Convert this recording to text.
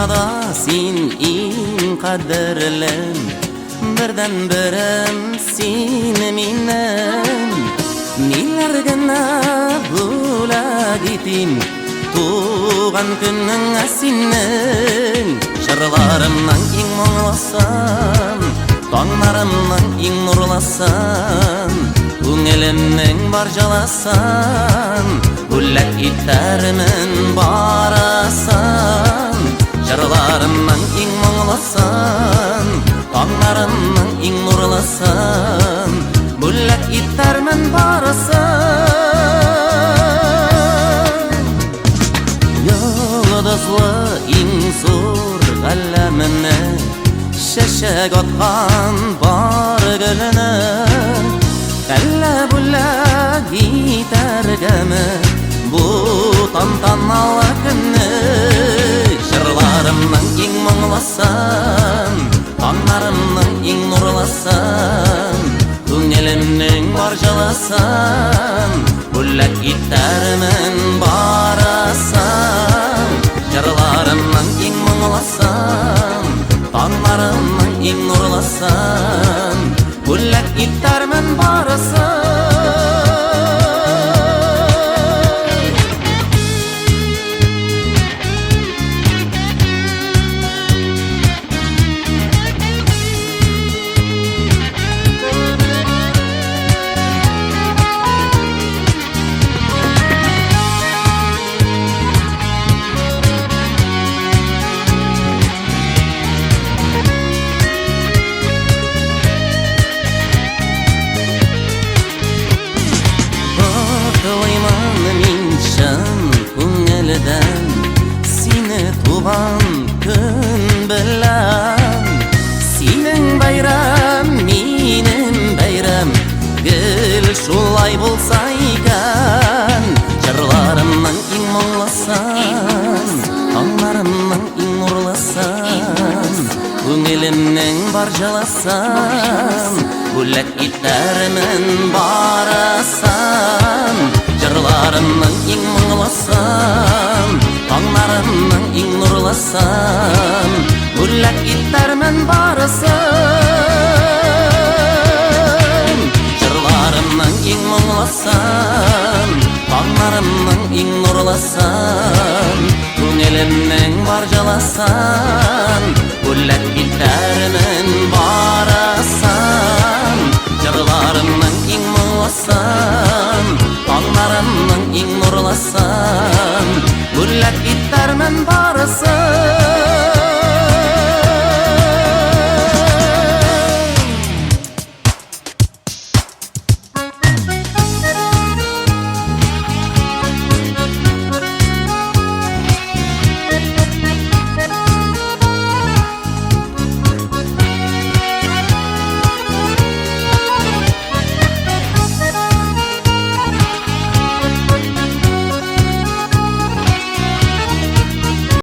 Дөньяда син иң кадерлем, бердәнберем син минем. Ниләр генә бүләк итим туган көнеңә синең. Җырларымның иң моңлысын, таңнарымның иң нурлысын, күңелемнең бар җылысын бүләк итәрмен барысын. Җырларымның иң моңлысын, таңнарымның иң нурлысын бүләк итәрмен барысын. Йолдызлы иң зур галәмне, чәчәк аткан бар гөлне әллә бүләк итәргәме бу тантаналы көнне? Җырларымның иң моңлысын, таңнарымның иң нурлысын, күңелемнең бар җылысын бүләк итәрмен барысын. Җырларымның иң моңлысын, таңнарымның иң нурлысын бүләк итәрмен барысын. Котлыймын мин чын күңелдән сине туган көн белән. Синең бәйрәм, минем бәйрәм, гел шулай булса икән. Җырларымның иң моңлысын, таңнарымның иң нурлысын, күңелемнең бар җылысын бүләк итәрмен барысын. Җырларымның иң моңлысын, таңнарымның иң нурлысын бүләк итәрмен барысын. Җырларымның иң моңлысын, таңнарымның иң нурлысын, күңелемнең бар җылысын бүләк итәрмен барысын. Җырларымның иң моңлысын, таңнарымның иң нурлысын бүләк итәрмен барысын.